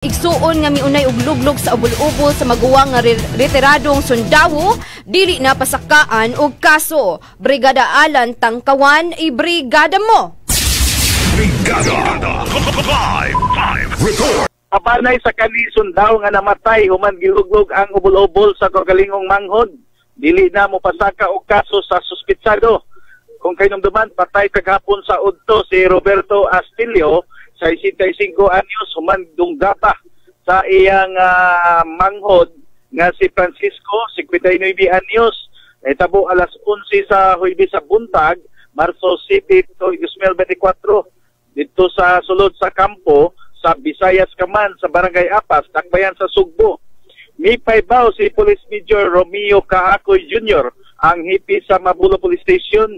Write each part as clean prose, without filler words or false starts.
Igsuon nga miunay og luglog sa ubol-ubol sa maguwang nga retiradong sundawo dili na pasakaan og kaso. Brigada Alan Tangkawan, ibrigada mo. Brigada Live Live Report. Kabanay sa kanison daw nga namatay human giluglog ang ubol-ubol sa kaugalingong manghod, dili na mopasaka og kaso sa suspitsado. Kung kahinumduman, patay kagahapon sa udto si Roberto Astilio sa 65 anyos human dunggapa sa iyang manghod nga si Francisco, 59 anyos. Nahitabo alas 11 sa Huwebes sa buntag, Marso 7, 2024, dito sa sulod sa kampo sa Visayas Kaman sa Barangay Apas, Dakbayan sa Sugbo. Mipaybaw si Police Major Romeo Caacoy Jr., ang hepe sa Mabolo Police Station.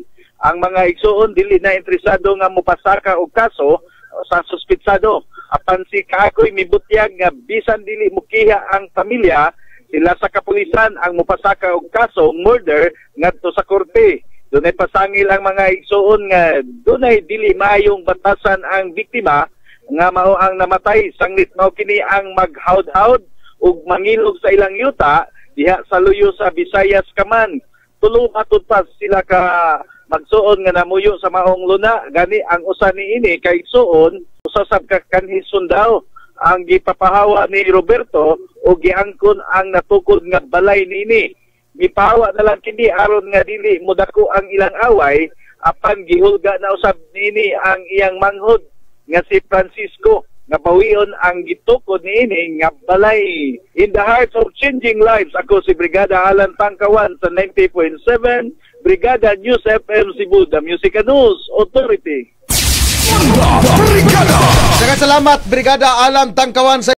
Ang mga igsuon dili na interesado nga mopasaka og kaso sa suspitsado. Apan si Caacoy mibutyag nga bisan dili mukiha ang pamilya, sila sa kapulisan ang mopasaka og kaso murder ngadto sa korte. Dunay pasangil ang mga igsuon nga dunay dili maayong batasan ang biktima nga mao ang namatay, sanglit mao kini ang maghawd-hawd ug mangilog sa ilang yuta diha sa luyo sa Visayas Kaman. Tulo matud pa sila ka magsuon nga namuyo sa maong luna, gani ang usa niini kay igsuon usa sab ka kanhi sundao ang gipapahawa ni Roberto o giangkon ang natukod nga balay niini. Gipahawa na lang kini aron nga dili modako ang ilang away, apan gihulga na usab niini ang iyang manghod nga si Francisco nga bawion ang gitukod niini nga balay. In the heart of changing lives, ako si Brigada Alan Tangkawan sa 90.7 Brigada News FM Cebu, the Music and News Authority. Brigada Daghang salamat, Brigada Alan Tangkawan sa